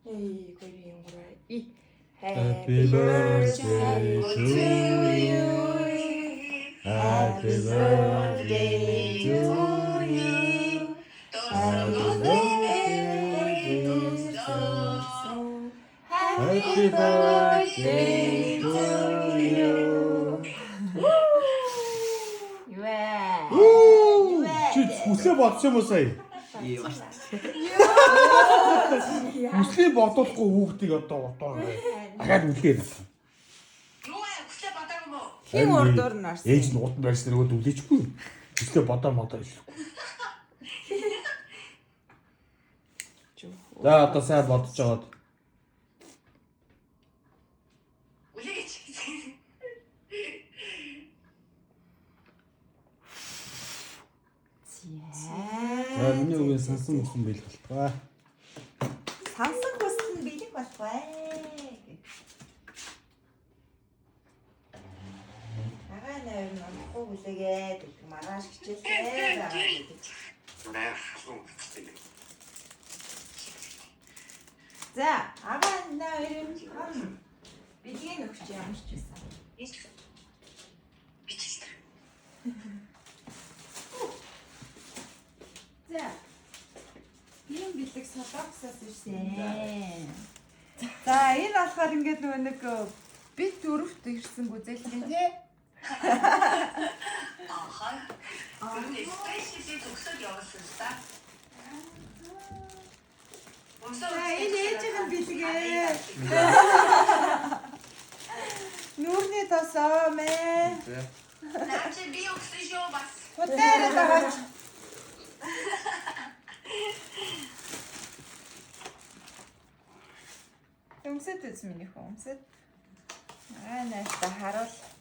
1 2 3 2. Happy birthday to you. Happy birthday to you. Happy birthday to Happy birthday to you. Юу вэ? Чи хүслээ бодсон юм уу сая? Хүслээ бодохгүй хүүхдийг одоо ингээ дахиад үлээ надад. Юу аа хүслээ бодоогүй юм уу? Хин урдуур нь орсон. Ээж нь урд нь барьсан нөгөө үлээчихгүй. Хүслээ бодоо модоо хэлэхгүй. За одоо сайн бодож жагаад Үлээгээч. За миний үгийн сансан бүхэн бэлэх болтугай. Сансан хүсэл нь бэлэг болтугай. Агаа навэр номхгүй хүлээгээд маргааш хичээлээ байгаа гэдэг. Наа халуун гэсэн юм. За, агаа навэр нь бэлгийн өгч ямар ч байсан. Бичсэн. За. Тийм бэлэг Солонгосоос ирсэн. За, энэ болохоор ингээд нөгөө нэг бид дөрөвт ирсэн гүзээлтэй тий. Аха. Тэр спешиали төгсөд явуулсан л да. За, энэ ээжийнх нь бэлэг ээ. Нүүрний тосоо мэ. Наа чи би өгсөн шүү бас. Худаарай дагаач. Өмсөд үз миний хүн өмсөд. Аа наашта харуул.